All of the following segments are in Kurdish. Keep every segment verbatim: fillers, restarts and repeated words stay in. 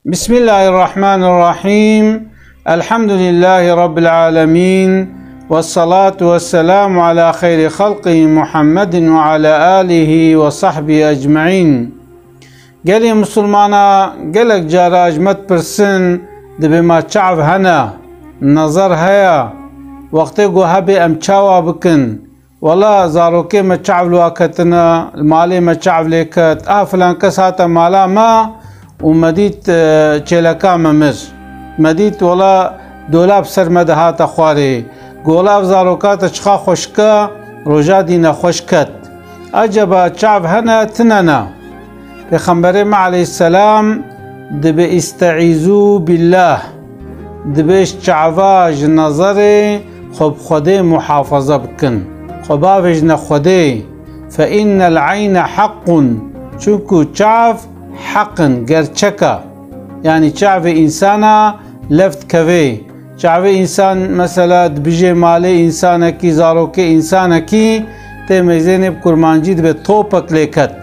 Bismillahirrahmanirrahim. Elhamdülillahi Rabbil alemin. Vessalatu vesselamu ala hayri halqihi Muhammedin ve ala alihi ve sahbihi ecmaîn. Gelê Musulmana gelek cara ji me dipirsin, dibê ma çav hene, nazar heye, wextê ku hebe em çawa bikin? Wela zarokê me çav li wa ketine, li malê me çav lê ket, a filan kes hate mala me û me dît, e, çêleka me mir. Me dît wela dolab ser me de hate xwarê. Gola ev zaroka te çiqa xweşik e, roja dî nexweş ket. Acaba çav hene, tine ne? Pêxemberê me aleyhisselam dibê îsteîzû billah, dibê ji çava, ji nezerê xwe bi Xwedê muhafaza bikin. Xwe bavêjine Xwedê. Fe innel eyne haqqun. Çunku çav heq in, gerçek e. Yanî çavê însana lev dikevê. Çavê însan, mesela, dibijê malê însanekî, zarokê însanekî, tê mêzênê bi kurmancî dibê topek lê ket.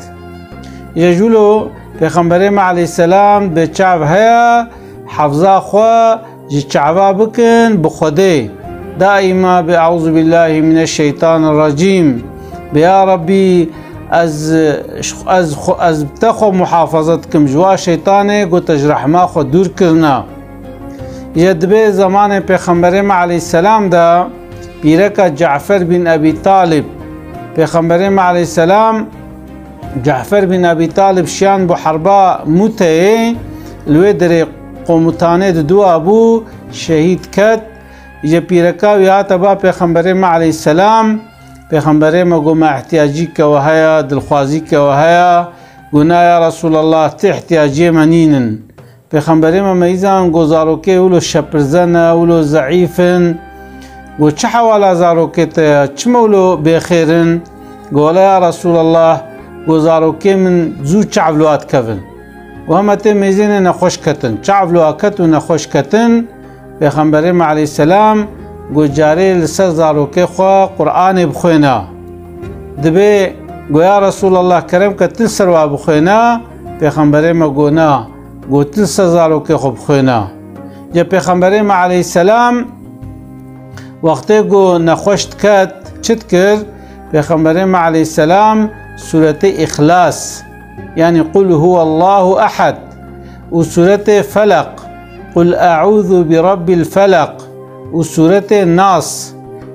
Îja ji wilo Pêxemberê me aleyhisselam dibê çav heye, hefza xwe ji çava bikin bi Xwedê. Daîma bê, "Eûzubillahî mineşşeytanirrecîm." Bê, "Ya Rebbî, ez, ez, ez bi te xwe muhafaza dikim ji wa şeytanê ku te ji rehma xwe dûr kirine." Îja dibê zemanê Pêxemberê me aleyhisselam de pîreka Cafer bin Ebî Talib, Pêxemberê me aleyhisselam, Cafer bin Ebî Talib şiyan bo herba Muteyê, li wê derê qomutanê di dua bû, şehîd ket. Îja pîreka wî hate ba Pêxemberê me aleyhisselam, Pêxemberê me got, "Me ihtiyacî ke we heye, dilxwazî ke we heye?" Got, "Na ya Resulallah, ti ihtiyaciyê me nînin." Pêxemberê me meyzan got, "Zarokê wilo şepirze ne, wilo zeîf in." Got, "Çi hewala zarokê te ye? Çima wilo bêxêr in?" Got, "Wela ya Resulallah, got, zarokê min zû çav li wa dikevin. Got, hema tê mêzênê nexweş ketin. Çav li wa ket û nexweş ketin." Pêxemberê me aleyhisselam got, "Carê li ser zarokê xwe Qur'anê bixwêne." Dibê, got, "Ya Resulallah, kerem ke tu li ser wa bixwêne." Pêxemberê me got, "Na." Got, "Tu li ser zarokê xwe bixwêne." Îja Pêxemberê me aleyhisselam wextê ku nexweş diket, çi dikir? Pêxemberê me aleyhisselam sûretê Îxlas, yanî Qul huwallahu ehad, û sûretê Felaq, Qul eûzu bi rabbil felaq, û sûretê Nas,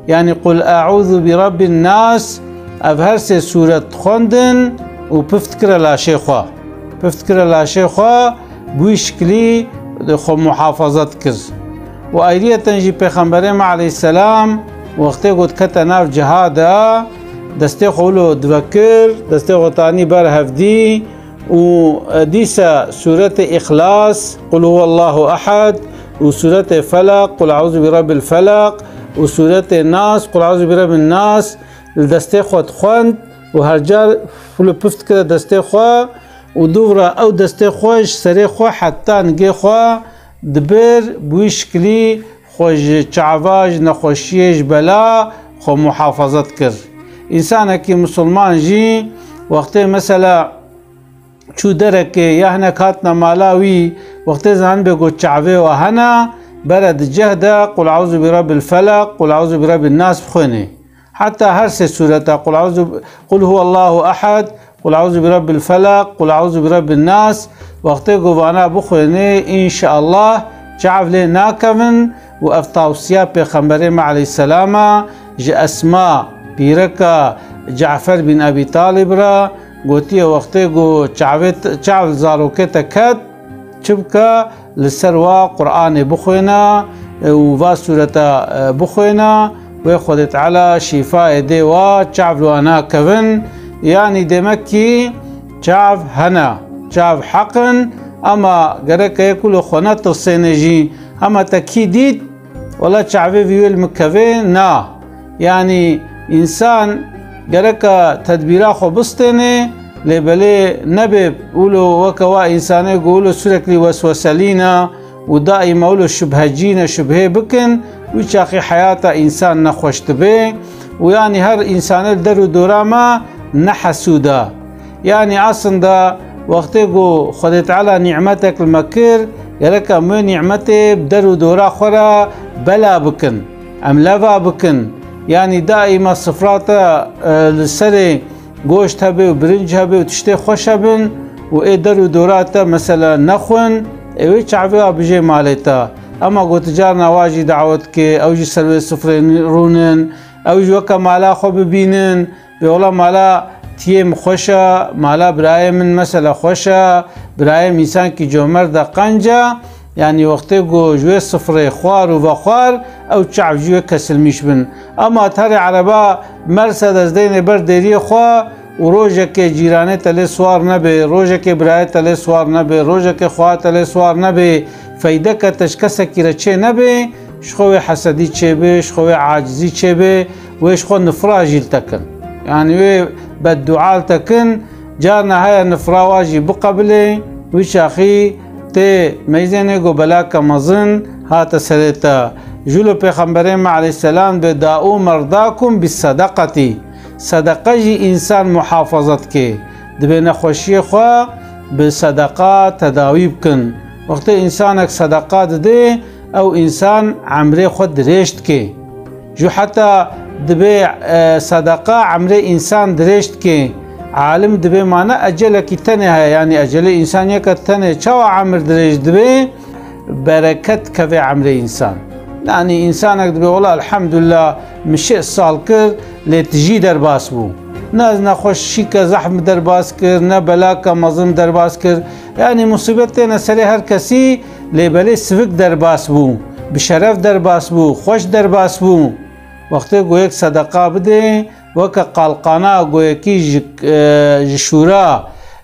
yanî Qul eûzu bi rabbin nas, ev her sê sûret dixwendin û pif dikire laşê xwe. Pif dikire laşê xwe, bi wî şiklî xwe muhafaza dikir. Û ayriyeten jî Pêxemberê me aleyhisselam wextê ku dikete nav ciha de, destê xwe wilo divekir, destê xwe tanî ber hevdî û, e, dîsa sûretê Îxlas, Qul huwallahu ehad, û sûretê Felaq, Qul eûzu bi rabbil felaq, û sûretê Nas, Qul eûzu bi rabbin nas, li destê xwe dixwend û her car wilo pif dikire destê xwe, û dûvra ew destê xwe ji serê xwe heta nigê xwe dibir, bi wî şiklî xwe ji çava, ji nexweşiyê, ji bela xwe muhafaza dikir. Însanekî misilman jî wextê mesela çû derekê ya hinek hatine mala wî, wextê zanibê ku çavê we hene, bere di cih de Qul eûzu bi rabbil felaq, Qul eûzu bi rabbin nas bixwênê. Heta her sê sûreta Qul eûzu, Qul huwallahu ehad, Qul eûzu bi rabbil felaq, Qul eûzu bi rabbin nas, wextê ku vana bixwênê, înşeallah çav lê nakevin û ev tawsiya Pêxemberê me aleyhisselam e ji Esma, pîreka Cafer bin Ebî Talib re, gotiye, wextê ku çavê te, çav li zarokê te ket, çi bike? Li ser wa Qur'anê bixwêne, e, û va sûreta, e, bixwêne, wê Xwedê Teala şîfayê dê wa, çav li wa nakevin. Yanî demek kî çav hene, çav heq in, ema gerek e ku li xwe netirsêne jî, hema te kî dît, wela çavê vî wê li min kevê, na. Yanî însan gereka tedbîra xwe bistêne, lê belê nebê wilo weke wa însanê ku wilo sürekli wesweselî ne û daîma wilo şubhecî ne, şubhê bikin, wî çaxî heyata însan nexweş dibe û yanî her însanê li der û dora me ne hesûd e. Yanî aslında Wextê ku Xwedê Teala nîmetek li me kir, gerek em wê nîmetê bi der û dora xwe re bela bikin, em leva bikin. Yanî daîma sifra te, e, li serê goşt hebe û birinc hebe û tiştê xweş hebin û ê der û dora te mesela nexwin, ê wê çavê wa bijê malê te. Ema ku tu carna wa jî dawet ke, ew jî ser wê sifrê rûnin, ew jî weke mala xwe bibînin, bê wela mala tiyê min xweş e, mala birayê min mesela xweş e, birayê min însankî comerd e, qenc e, yanî wextê ku ji wê sifrê xwar û vexwar, ew çav jî wê kesilmîş bin. Ema tarê ereba Mercedes deyne ber dêriyê xwe û rojekê cîranê te lê siwar nebe, rojekê birayê te lê siwar nebe, rojekê xwaya te lê siwar nebe, feydeke te ji kesekî re çê nebe, ji xwe wê hesedî çêbe, ji xwe wê acizî çêbe, wê ji xwe nifra jî li te kin. Yanî wê beddua li te kin, carna heye nifra wa jî biqebilê, wî çaxî tê meyzênê ku belake mezin hate serê te. Jûlo Pêxemberê me aleyhisselam dibê, "Da'û merdakum bi sedeqetî." Sedeqe jî însan muhafaza dike. Dibê nexweşiyê xwe bi sedeqa tedawî bikin. Wextê însanek sedeqa dide, ew însan emrê xwe dirêj dike. Jû heta dibê, e, sedeqa emrê însan dirêj dike. Alim dibê mane ecelekî tenê heye, yanî ecelê însan yeke tenê. Çawa emir dirêj dibe? Bereket keve emrê însan. Yanî însanek dibê, wela elhamdulillah, min şêst sal kir, lê tijî derbas bû. Ne nexweşîke zehf min derbas kir, ne belake mezin derbas kir. Yanî musîbet têne serê her kesî, lê belê sivik derbas bû, bi şeref derbas bû, xweş derbas bû. Wextê ku yek sedeqa bide, weke qalqana ku yekî ji, e, ji şûra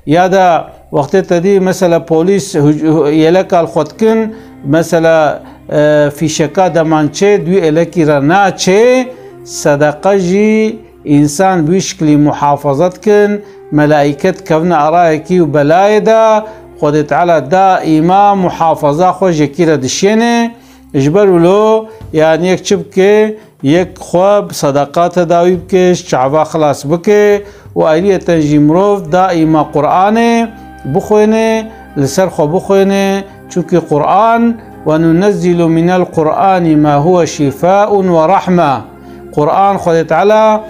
ya da wextê te dî mesela polîs huc-, hu-, yeleka li xwe dikin, mesela, e, fîşeka demançê di wî êlekî re naçê, sedeqa jî însan bi wî şiklî muhafaza dikin, melaîke dikevine arayekî û belayê de, Xwedê Teala daîma muhafaza xwe ji yekî re dişiyêne. Ji ber wilo, yanî yek çi bike, yek xwe bi sedeqa tedawî bike, ji çava xilas bike û ayriyeten jî mirov daîma Qur'anê bixwêne, li ser xwe bixwêne, çunkî Qur'an, "Ve nunezzilu minel Qur'ani ma huwe şifaun ve rahme." Qur'an Xwedê Teala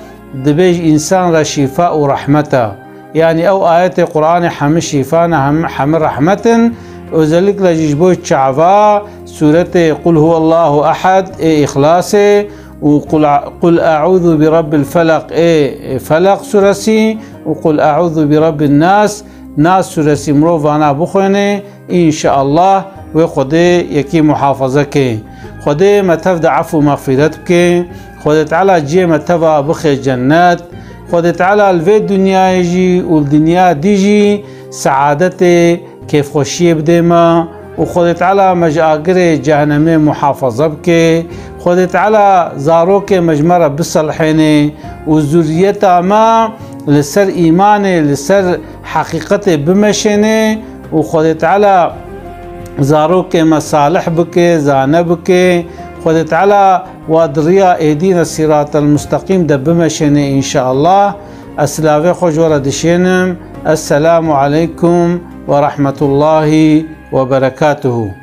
dibê ji însan re şîfa û rehmet e. Yanî ew ayetê Qur'anê hemî şîfa ne, hem-, hemî rehmet in. Özellikle jî ji bo çava sûretê Qul huwallahu ehad ê Îxlasê û Qul a-, Qul e'ûzu bi rabbil felaq ê, ê Felaq sûresî û Qul e'ûzu bi rabbin nas, Nas sûresî mirov vana bixwêne, înşeallah wê Xwedê yekî muhafaza ke. Xwedê me tev de efû mexfîret bike. Xwedê Teala cihê me teva bixe cennet. Xwedê Teala li vê dinyayê jî û li dinya dî jî seadetê, kêfxweşiyê bidê me û Xwedê Teala me ji agirê cehenemê muhafaza bike. Xwedê Teala zarokê me ji me re biselhêne û zuriyeta me li ser îmanê, li ser heqîqetê bimeşêne û Xwedê Teala zarokê me salih bike, zane bike. Xwedê Teala wa di riya êdîne sîratel musteqîm de bimeşêne înşeallah. Ez silavê xwe ji we re dişênim. Esselamu aleykum ve rahmetullahi ve berekatuhu.